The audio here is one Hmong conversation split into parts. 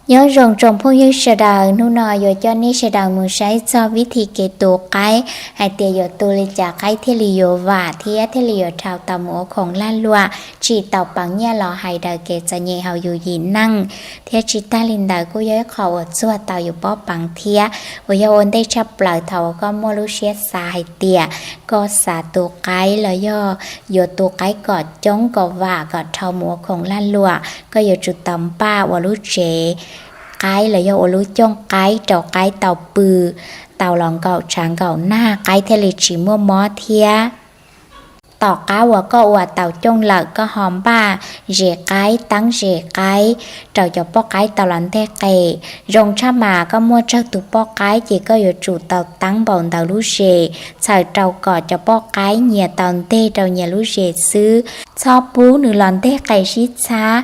Nyob zoo tsoom phooj ywg sawv daws, hnub no yuav coj nej sawv daws mus saib txog vib thi kev tu qaib, hais tias yuav tu li cas qaib thiaj li yuav vam thiab thiaj li yuav dhau tau mus ua khoom lag luam, tsim tau peev nyiaj los hais daws kev txom nyem hauv yus yim neej. Thiab tsis tag li ntawd kuj yog ib qho uas txuag tau yus pob peev thiab. Uas yog ua ntej tshaj plaws thaum uas koj muaj lub siab xav hais tias koj xav tu qaib los yog yuav tu qaib kom coob kom vam kom dhau mus ua khoom lag luam, koj yuav tsum tau npaj ua lub tsev qaib los yog ua lub cooj qaib rau qaib tau pw, tau los nkaum tshav nkaum nag qaib thiaj li tsis muaj mob thiab. Tom qab uas koj ua tau cooj lawm koj ho npaj zes qaib, teeb zes qaib rau cov poj qaib tau los nteg qes. Zoo tshaj mas koj muaj tsawg tus poj qaib ces koj yuav tsum tau teeb npaum ntawd lub zes, txhawm rau kom cov poj qaib nyias tau nteg rau nyias lub zes xwb, txhob pub nws los nteg qes sib txhab.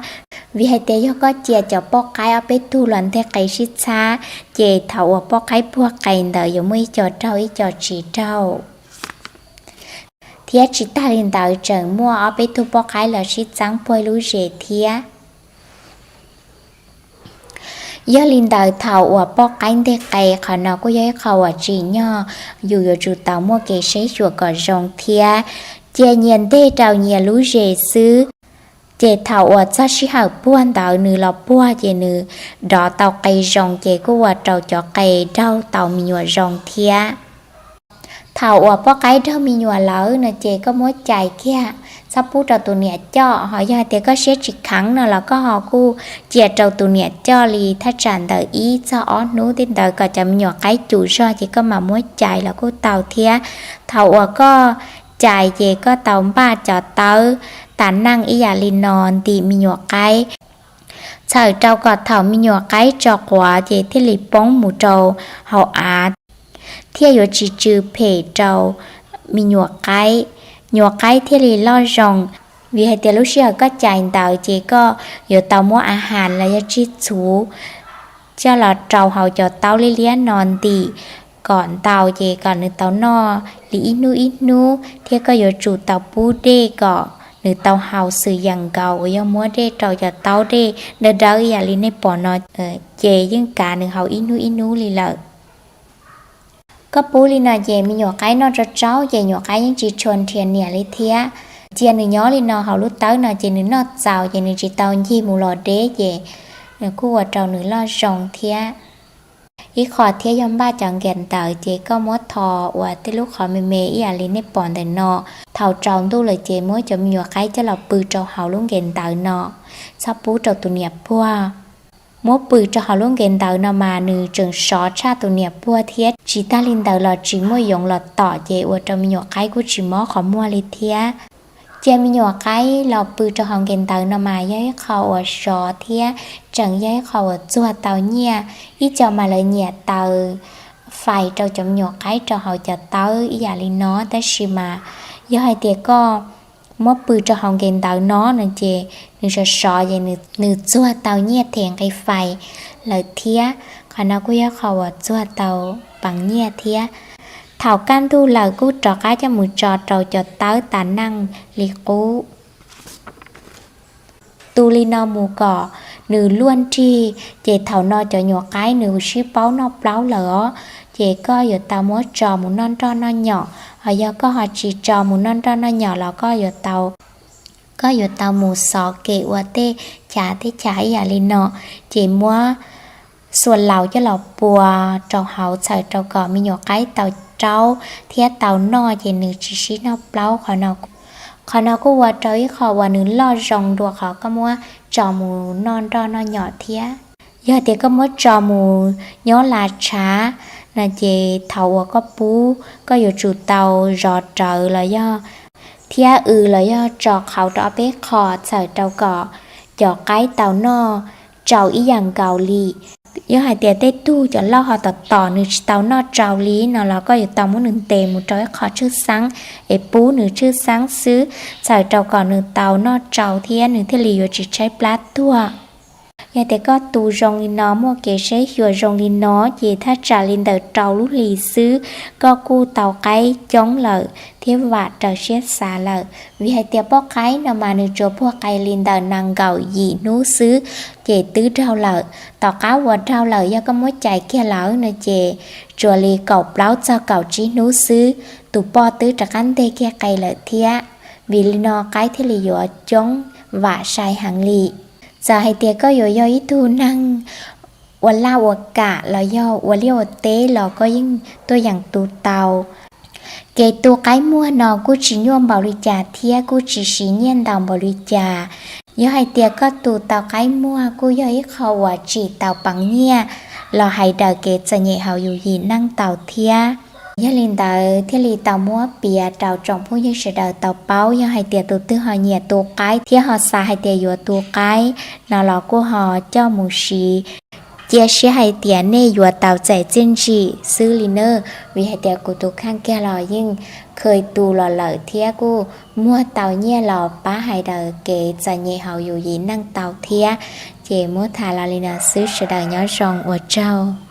Vim hais tias yog koj cia cov poj qaib ob peb tug los nteg qes sib txhab, ces thaum uas poj qaib puag qes ntawd yuav muaj ib co raug ib co tsis raug. Thiab tsis tag li ntawd tseem muaj ob peb tug poj qaib los sib txeeb puag lub zes thiab. Yog li ntawd thaum uas poj qaib nteg qes, qhov no kuj yog ib qho uas tsim nyog yus yuav tsum tau muaj kev saib xyuas kom zoo thiab. Cia nyias nteg rau nyias lub zes xwb, ces thaum uas txog sij hawm puag ntawd nws los puag ces nws dov tau qe zoo ces kuj ua rau cov qe raug tau me nyuam zoo thiab. Thaum uas poj qaib raug me nyuam lawm no ces koj muab cais kiag, txhob pub rau tus niam coj. Ho yog hais tias koj siab tsis kheev no los koj ho kuj cia rau tus niam coj li thaj tsam ntawm ib txog ob hnub tej ntawd kom cov me nyuam qaib cum zog ces koj mam muab cais los kuj tau thiab. Thaum uas koj cais ces koj tau npaj cov tawb tas neej ib yam li no ntim me nyuam qaib, txhawm rau kom thaum me nyuam qaib tso quav ces thiaj li poob mus rau hauv av, thiaj yuav tsis tsw phem rau me nyuam qaib, nyuam qaib thiaj li loj zoo. Vim hais tias lub sij hawm koj cais ntawd ces koj yuav tau muab a has los yog tsig txhuv coj los rau hauv cov taub liab liab no ntim kom ntau ces kom nws tau noj li ib hnub ib hnub, thiab koj yuav tsum tau pub dej kom nws tau haus xwm yeem nkaus uas yog muab dej rau cov taub dej dawb dawb ib yam li nej pom no, ces yeej kav nws haus ib hnub ib hnub li lawm. Koj pub li no ces me nyuam qaib noj tsau tsau ces nyuam qaib yeej tsis tshua nrhiav niam li thiab. Cia nws nyob li no hauv lub tawb no ces nws noj txaus ces nws tsis tau ncig mus los deb ces nws kuj ua rau nws loj zoo thiab. Ib qho thiab yog npaj cov nkaus ntawd ces koj muab tho ua tej lub qhov me me ib yam li nej pom ntawm no. Thaum tsaus ntuj lawm ces muab cov me nyuam qaib coj los pw rau hauv lub nkaus ntawd no, txhob pub rau tus niam puag. Muab pw rau hauv lub nkaus ntawd no mas nws tseem sov tshaj tus niam puag thiab. Tsis tag li ntawd los tsis muaj yoov los tom ces ua rau me nyuam qaib kuj tsis mob qhov muag li thiab. Cia me nyuam qaib los pw rau hauv nkaus ntawd no mas yog ib qho uas sov thiab tseem yog ib qho uas txuag tau nyiaj. Ib co mas lawv nyiam taws fais rau cov me nyuam qaib rau hauv cov tawb ib yam li no, tab sis mas yog hais tias koj muab pw rau hauv nkaus ntawd no no ces nws sov sov ces nws txuag tau nyiaj them nqi fais lawm thiab. Qhov no kuj yog qho uas txuag tau peev nyiaj thiab. Thaum kaj ntug lawm kuj rov qab coj mus tso rau cov tawb tas neej li qub. Tu li no mus kom nws luaj nrig, ces thaum no cov nyuam qaib nws sib paub noj plaub lawm os, ces koj yuav tau muab tso mus noj nroj noj nyom. Ho yog koj ho tsis tso mus noj nroj noj nyom los koj yuav tau, koj yuav tau mus xov kem ua tej chav tej chav ib yam li no, ces muab xuas laus coj los pua rau hauv txhawm rau kom me nyuam qaib tau raub thiab tau noj ces nws tsis sib noj plaub. Qhov no kuj ua rau ib qho uas nws loj zoo dua qhov koj muab tso mus noj nroj noj nyom thiab. Yog tias koj muab tso mus nyob la tshav no ces thaum uas koj pub koj yuav tsum tau zov rawv los yog thiab w los yog tso qhauv rau ob peb qho txhawm rau kom cov qaib tau noj tsau ib yam nkaus li. Yog hais tias tej tug cov loj ho tom tom nws tsis tau noj tsau li no los koj yuav tau muab nws ntes mus rau ib qho tshwj xeeb es pub nws tshwj xeeb xwb, txhawm rau kom nws tau noj tsau thiab nws thiaj li yuav tsis tshaib plab tuag. Yog tias koj tu zoo li no, muaj kev saib xyuas zoo li no, ces thaj tsam li ntawm rau lub hlis xwb koj kuj tau qaib coob lawm thiab vam raws siab xav lawm. Vim hais tias poj qaib no mas nws tsuas puag qe li ntawm nees nkaum yim hnub xwb ces twb raug lawm. Tom qab uas raug lawm yog koj muab cais kiag lawm no ces tsuas li kaum plaub txog kaum tsib hnub xwb tus poj twb rov qab nteg kiag qe lawm thiab. Vim li no qaib thiaj li yuav coob vam sai heev li. Txawm hais tias koj yuav yog ib tug neeg ua laj ua kam los yog ua liaj ua teb los koj yeej tuaj yeem tu tau. Kev tu qaib muag no kuj tsis nyuaj npaum li cas thiab kuj tsis siv nyiaj ntau npaum li cas. Yog hais tias koj tu tau qaib muag kuj yog ib qho uas tsim tau peev nyiaj los hais daws kev txom nyem hauv yus yim neej tau thiab. Yog li ntawd thiaj li tau muab piav rau tsoom phooj ywg sawv daws tau paub. Yog hais tias tus twg ho nyiam tu qaib thiab ho xav hais tias yuav tu qaib no los kuj ho coj mus siv. Cia siab hais tias nej yuav tau txais txiaj ntsim xwb li nawb, vim hais tias kuv tus kheej kiag los yeej kheev tu los lawm thiab kuj muag tau nyiaj los pab hais daws kev txom nyem hauv yus yim neej tau thiab. Ces muab tham los li no xwb, sawv daws nyob zoo, ua tsaug.